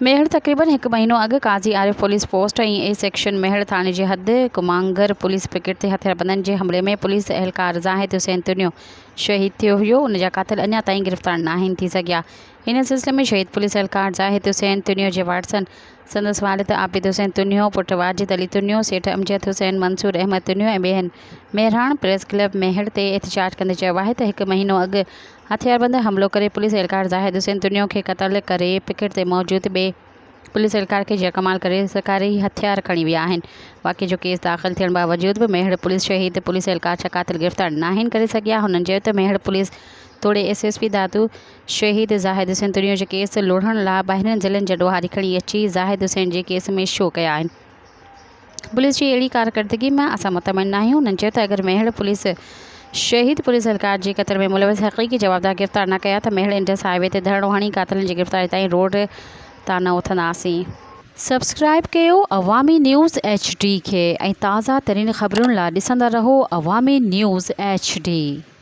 ميهڙ، تقريبن هڪ مهينو اڳ Qazi Arif police post ۽ A section Mehar ٿاڻي جي حد ڪمانگر پوليس پڪيٽ تي هٿياربندن جي حملي ۾ پوليس اهلڪار زاهد حسين تنيو شهيد ٿيو هيو ان جا قاتل اڃا تائين گرفتار ناهن ٿي سگهيا ان سلسلي ۾ شهيد پوليس اهلڪار زاهد حسين تنيو جي وارثن سندس والد عابد حسين تنيو، پٽ واجد علي تنيو، سيٺ امجد حسين، منصور احمد تنيو ۽ ٻين مهراڻ پريس ڪلب ميهڙ تي احتجاج ڪندي چيو آهي ته هڪ مهينو اڳ هٿياربند حملو ڪري پوليس اهلڪار زاهد حسين تنيو کي قتل ڪري پڪيٽ تي موجود ٻئي پوليس اهلڪار کي يرغمال ڪري سرڪاري هٿيار کڻي ويا آهن. واقعي جو ڪيس داخل ٿيڻ باوجود به ميهڙ پوليس شهيد پوليس اهلڪار جا قاتل گرفتار ناهن ڪري سگهيا. هنن چيو ته ميهڙ پوليس توڙي ايس ايس پي دادو شهيد زاهد حسين تنيو جي ڪيس لوڙهڻ لا ٻاهرين ضلعن جا ڏوهاري کڻي اچي زاهد حسين جي ڪيس ۾ شو ڪيا آهن. پوليس جي اهڙي ڪارڪردگي مان اسان مطمئن ناهيون. هنن چيو ته اگر ميهڙ پوليس شهيد پوليس اهلڪار جي قتل ۾ ملوث حقيقي جوابدار گرفتار نه ڪيا ته ميهڙ انڊس هاء وي تي ڌرڻو هڻي قاتلن جي گرفتاري تائين روڊ تان نه اٿنداسين. سبسڪرائيب ڪيو عوامي نيوز ايڇ ڊي کي ۽ تازه ترين خبرن لا ڏسندا رهو عوامي نيوز ايڇ ڊي.